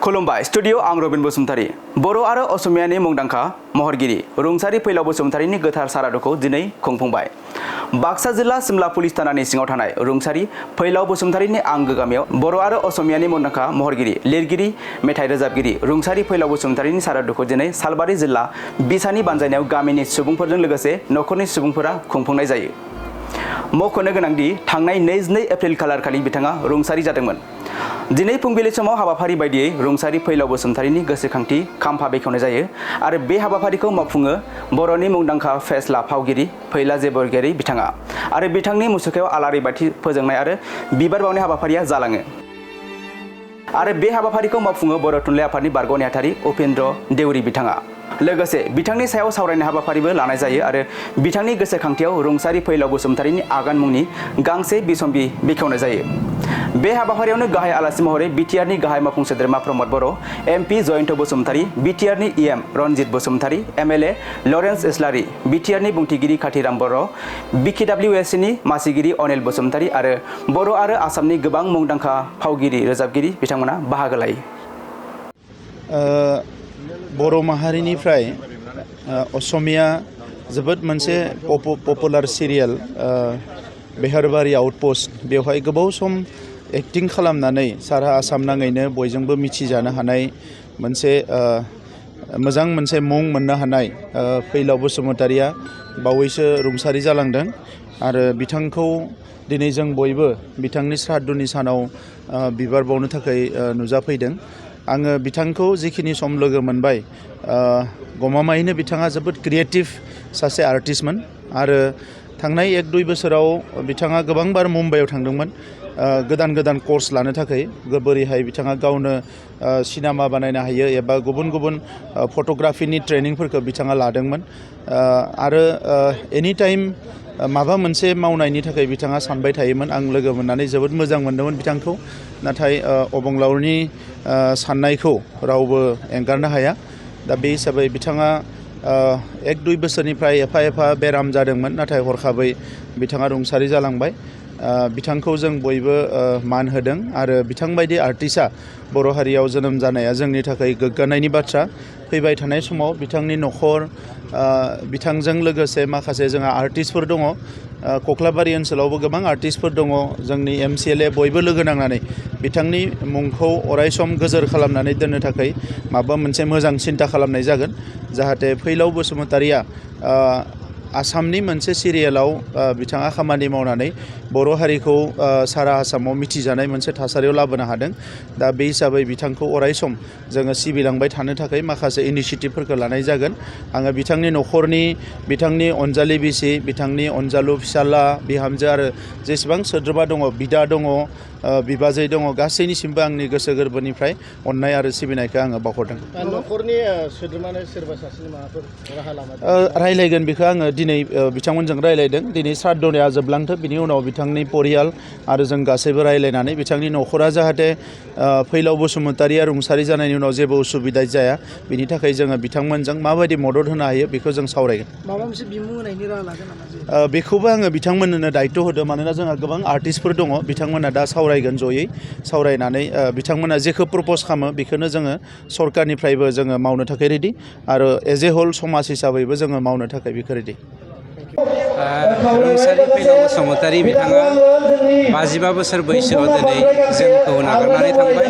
खुलुमबाय स्टुडिअ आं रबिन बसुमतारी बर' आरो असमियानि मुंदांखा महरगिरि रुंसारि फैलाव बसुमतारिनि गोथार सारादुखौ दिनै खुंफुंबाय। बाक्सा जिल्ला सिमला पुलिस थानानि सिङाव थानाय रुंसारि फैलाव बसुमतारिनि आंगो गामियाव बर' आरो असमियानि मुंदांखा महरगिरि लिरगिरि मेथाइ रोजाबगिरि रुंसारि फैलाव बसुमतारिनि सारादुखौ दिनै सालबारि जिल्ला बिसानि बानजायनायाव गामिनि सुबुंफोरजों लोगोसे नखरनि सुबुंफोरा खुंफुंनाय जायो। मख'नो गोनांदि थांनाय 22 एप्रिल खालारखालि बिथाङा रुंसारि जादोंमोन। दिनै फुंबिलि समाव हाबाफारि बायदियै रुंसारि फैलाव बसुमतारिनि गोसोखांथि खाम्फा बेखेवनाय जायो आरो बे हाबाफारिखौ मावफुङो बर'नि मुंदांखा फेस्ला फावगिरि फैला बरगयारी बिथाङा आरो बिथांनि मुसुखायाव आलारि बाथि फोजोंनाय आरो बिबार बावनाय हाबाफारिया जालाङो। आरो बे हाबाफारिखौ मावफुङो बर' थुनलाइ आफादनि बारग' नेहाथारि उपेन्द्र देउरि बिथाङा। लोगोसे बिथांनि सायाव सावरायनाय हाबाफारिबो लानाय जायो आरो बिथांनि गोसोखांथियाव रुंसारि फैलाव बसुमतारिनि आगान मुंनि गांसे बिसम्बि बेखेवनाय जायो। बे हाबाफारियावनो गाहाय आलासि महरै बिटिआरनि गाहाय मावफुं सोद्रोमा प्रमद बर', एमपि जयन्त बसुमतारी, बिटिआरनि EM Ranjit Basumatary, MLA Lawrence Islary, बिटिआरनि बुंथिगिरि खाथिराम बर', बिकिडब्लिउएससिनि मासिगिरि अनिल बसुमतारी आरो बर' आरो आसामनि गोबां मुंदांखा फावगिरि रोजाबगिरि बिथांमोना बाहागो लायो। बर' माहारिनिफ्राय असमिया जोबोद मोनसे पपुलार सिरियाल महरग आउटपोस्ट बेवहाय गोबाव सम एक्टिं खालामनानै सारा आसाम नाङैनो बयजोंबो मिथिजानो हानाय मोनसे मोजां मोनसे मुं मोननो हानाय फैलाव बसुमतारिया बावैसो रुंसारि जालांदों आरो बिथांखौ दिनै जों बयबो बिथांनि श्राद्धनि सानाव बिबार बावनो थाखाय नुजाफैदों। आङो बिथांखौ जिखिनि सम लोगो मोनबाय गमामायैनो बिथाङा जोबोद क्रिएटिभ सासे आर्टिस्टमोन आरो थांनाय 1-2 बोसोराव बिथाङा गोबांबार मुम्बाइआव थांदोंमोन गोदान गोदान कर्स लानो थाखाय बोरैहाय बिथाङा गावनो सिनेमा बानायनो हायो एबा गुबुन गुबुन फट'ग्राफिनि ट्रेनिंफोरखौ बिथाङा लादोंमोन आरो एनि टाइम माबा मोनसे मावनायनि थाखाय बिथाङा सानबाय थायोमोन। आं लोगो मोननानै जोबोद मोजां मोनदोंमोन बिथांखौ। नाथाय अबंलावरिनि साननायखौ रावबो एंगारनो हाया। दा बे हिसाबै बिथाङा 1-2 बोसोरनिफ्राय एफा एफा बेराम जादोंमोन नाथाय हरखाबै बिथाङा रुंसारि जालांबाय। बिथांखौ जों बयबो मान होदों आरो बिथांबायदि आर्टिस्टआ बर' हारियाव जोनोम जानाया जोंनि थाखाय गोग्गानायनि बाथ्रा। फैबाय थानाय समाव बिथांनि न'खर बिथांजों लोगोसे माखासे जोंहा आर्टिस्टफोर दङ। कख्लाबारि ओनसोलावबो गोबां आर्टिस्टफोर दङ। जोंनि MCLA बयबो लोगो नांनानै बिथांनि मुंखौ अरायसम गोजोर खालामनानै दोननो थाखाय माबा मोनसे मोजां सिन्था खालामनाय जागोन जाहाथे फैलाव बसुमतारिया आसामनि मोनसे सिरियालाव बिथाङा खामानि मावनानै बर' हारिखौ सारा आसामाव मिथिजानाय मोनसे थासारियाव लाबोनो हादों। दा बे हिसाबै बिथांखौ अरायसम जोङो सिबिलांबाय थानो थाखाय माखासे इनिसियेटिभफोरखौ लानाय जागोन। आङो बिथांनि न'खरनि बिथांनि अनजालि बिसि बिथांनि अनजालु फिसाला बिहामजो आरो जेसेबां सोद्रोमा दङ बिदा दङ बिबाजै दङ गासैनिसिमबो आंनि गोसो गोरबोनिफ्राय अननाय आरो सिबिनायखौ आङो बावहरदों। न'खरनि सोद्रोमानो सोरबा सासेनि माबाफोर राहा लामा रायलायगोन बेखौ आङो दिनै बिथांमोनजों रायलायदों। दिनै श्राद्धनिया जोबलांथों बिनि उनाव बिथांनि परियाल आरो जों गासैबो रायलायनानै बिथांनि न'खरा जाहाथे फैलाव बसुमतारिया रुंसारि जानायनि उनाव जेबो उसुबिदा जाया बिनि थाखाय जोङो बिथांमोनजों माबायदि मदद होनो हायो बेखौ जों सावरायगोन। माबा मोनसे बिमुं होनायनि राहा लागोन नामा? बेखौबो आङो बिथांमोननो दायित्व होदों मानोना जोंहा गोबां आर्टिस्टफोर दङ। बिथांमोना दा सावरायगोन जयै सावरायनानै बिथांमोना जेखौ प्रप'ज खालामो बेखौनो जोङो सरकारनिफ्रायबो जोङो मावनो थाखाय रेडि आरो एज ए होल समाज हिसाबैबो जोङो मावनो थाखाय बेखौ रेडि। रुंसारि फैलाव बसुमतारी बिथाङा 55 बोसोर बैसोआव दिनै जोंखौ नागारनानै थांबाय।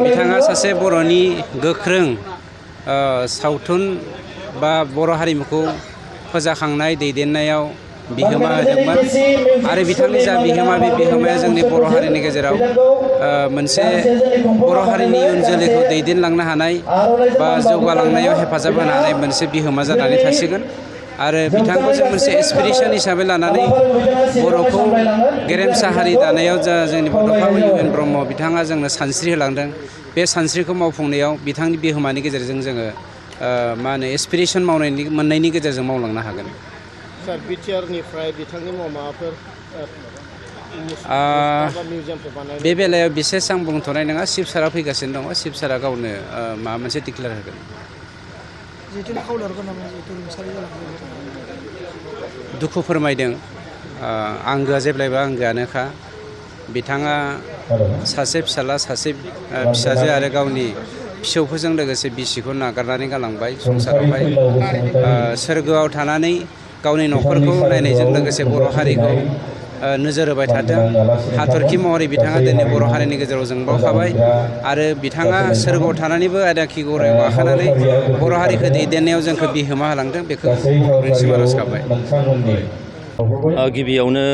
बिथाङा सासे बर'नि गोख्रों सावथुन बा बर' हारिमुखौ फोजाखांनाय दैदेननायाव बिहोमा होदोंमोन आरो बिथांनि जा बिहोमा बे बिहोमाया जोंनि बर' हारिनि गेजेराव मोनसे बर' हारिनि इयुन जोलैखौ दैदेनलांनो हानाय बा जौगालांनायाव हेफाजाब होनो हानाय मोनसे बिहोमा जानानै थासिगोन आरो बिथांखौ जों मोनसे एसपिरेसन हिसाबै लानानै बर'खौ गेरेमसा हारि दानायाव जा जोंनि बड'फा इउ एन ब्रह्म बिथाङा जोंनो सानस्रि होलांदों। बे सानस्रिखौ मावफुंनायाव बिथांनि बिहोमानि गेजेरजों जोङो मा होनो एसपिरेसन मोननायनि गेजेरजों मावलांनो हागोन। सार बिटिआरनिफ्राय बिथांनि मुङाव माबाफोर बे बेलायाव बिसेस आं बुंथ'नाय नङा। चिफ सारा फैगासिनो दङ। चिफ सारा गावनो माबा मोनसे डिक्लेयार होगोन। दुखु फोरमायदों। आंगोआ जेब्लायबो आंगोआनोखा। बिथाङा सासे फिसाला सासे फिसाजो आरो गावनि फिसौफोरजों लोगोसे बिसिखौ नागारनानै गालांबाय संसारावहाय सोरगोआव थानानै गावनि न'खरखौ नायनायजों लोगोसे बर' हारिखौ नोजोर होबाय थाथों। हाथरखि महरै बिथाङा दिनै बर' हारिनि गेजेराव जोंबावखाबाय आरो बिथाङा सोरगोआव थानानैबो आयदाखि गरायाव गाखोनानै बर' हारिखौ दैदेननायाव जोंखौ बिहोमा होलांदों, बेखौ बयनिसिम आर'ज गाबबाय। गिबियावनो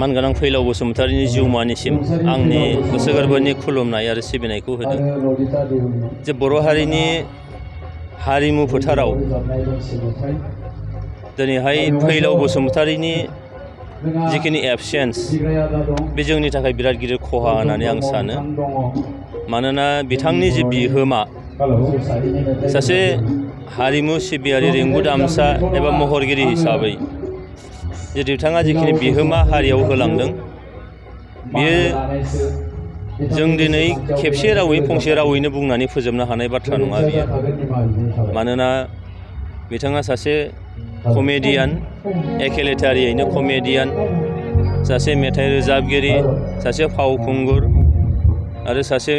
मानगोनां फैलाव बसुमतारिनि जिउमानिसिम आंनि गोसो गोरबोनि खुलुमनाय आरो सिबिनायखौ होदों। जे बर' हारिनि हारिमु फोथाराव दिनैहाय फैलाव बसुमतारिनि जिखिनि एबसेन्स बे जोंनि थाखाय बिराद गिदिर खहा होननानै आं सानो। मानोना बिथांनि जे बिहोमा सासे हारिमु सिबियारि रिंगु दामसा एबा महरगिरि हिसाबै जे बिथाङा जिखिनि बिहोमा हारियाव होलांदों, बियो जों दिनै खेबसे रावै फंसे रावैनो बुंनानै फोजोबनो हानाय बाथ्रा नङा बियो। मानोना बिथाङा सासे कमेडियान, एखे लेथारियैनो कमेडियान, सासे मेथाइ रोजाबगिरि, सासे फावखुंगुर आरो सासे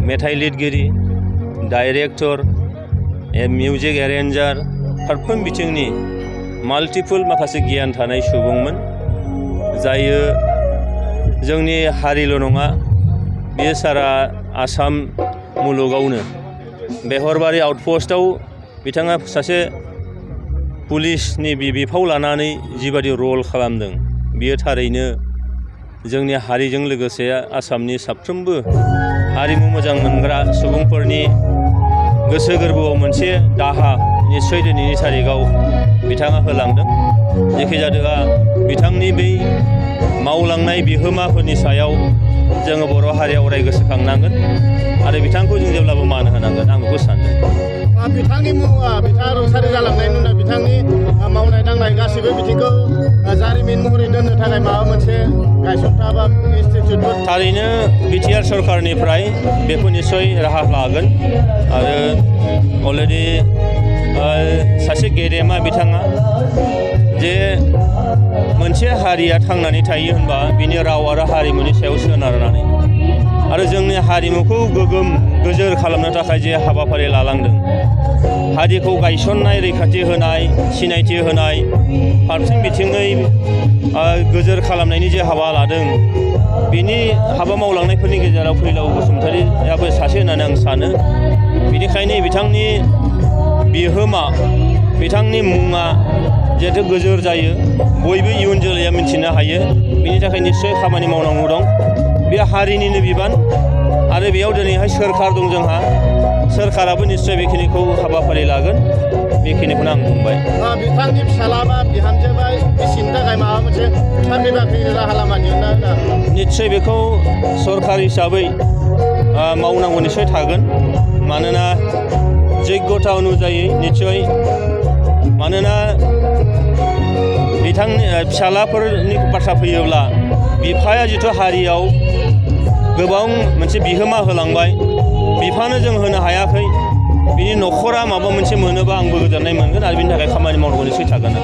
मेथाइ लिरगिरि, डाइरेक्टर, मिउजिक एरेन्जार, फारफ्रोम बिथिंनि माल्टिपोल माखासे गियान थानाय सुबुंमोन, जायो जोंनि हारिल' नङा, बियो सारा आसाम मुलुगावनो बेहरबारि आउटपस्टआव बिथाङा सासे पुलिसनि बिफाव लानानै जिबादि रल खालामदों, बियो थारैनो जोंनि हारिजों लोगोसे आसामनि साफ्रोमबो हारिमु मोजां मोनग्रा सुबुंफोरनि गोसो गोरबोआव मोनसे दाहा निस्सय दिनैनि थारिखआव बिथाङा होलांदों। जेखिजाया बिथांनि बै मावलांनाय बिहोमाफोरनि सायाव जोङो बर' हारिया अराय गोसोखांनांगोन आरो बिथांखौ जों जेब्लाबो मान होनांगोन, आं बेखौ सानदों। बिथांनि मुङा बिथाङा रुंसारि जालांनायनि उनाव बिथांनि मावनाय दांनाय गासैबो बिथिंखौ जारिमिन महरै दोननो थाखाय माबा मोनसे गायसनथा बा इनस्टिटिउटफोर? थारैनो बिटिआर सरकारनिफ्राय बेखौ निस्सय राहा लागोन आरो अलरेडि सासे गेदेमा बिथाङा जे मोनसे हारिया थांनानै थायो होनबा बिनि राव आरो हारिमुनि सायाव सोनारनानै, आरो जोंनि हारिमुखौ गोगोम गोजोर खालामनो थाखाय जे हाबाफारि लालांदों, हारिखौ गायसननाय, रैखाथि होनाय, सिनायथि होनाय, फारफ्रोम बिथिङै गोजोर खालामनायनि जे हाबा लादों, बिनि हाबा मावलांनायफोरनि गेजेराव फैलाव बसुमतारियाबो सासे होननानै आं सानो। बेनिखायनो बिथांनि बिहोमा, बिथांनि मुङा जिहेथु गोजोर जायो, बयबो इयुन जोलैया मिन्थिनो हायो, बिनि थाखाय निस्सय खामानि मावनांगौ दं। बे हारिनिनो बिबान आरो बेयाव दिनैहाय सोरखार दं जोंहा, सोरखाराबो निस्सय बेखिनिखौ हाबाफारि लागोन, बेखिनिखौनो आं बुंबाय। बिथांनि फिसाला बा बिहामजो बा बिसिनि थाखाय माबा मोनसे साख्रि बाख्रिनि राहा लामा दिहुनना होना? निस्सय बेखौ सरकार हिसाबै मावनांगौ निस्सय थागोन। मानोना जग्यता अनुजायै निस्सय, मानोना बिथांनि फिसालाफोरनि बाथ्रा फैयोब्ला बिफाया जिथु हारियाव गोबां मोनसे बिहोमा होलांबाय, बिफानो जों होनो हायाखै, बिनि न'खरा माबा मोनसे मोनोबा आंबो गोजोननाय मोनगोन आरो बिनि थाखाय खामानि मावनांगौ निस्सय थागोन।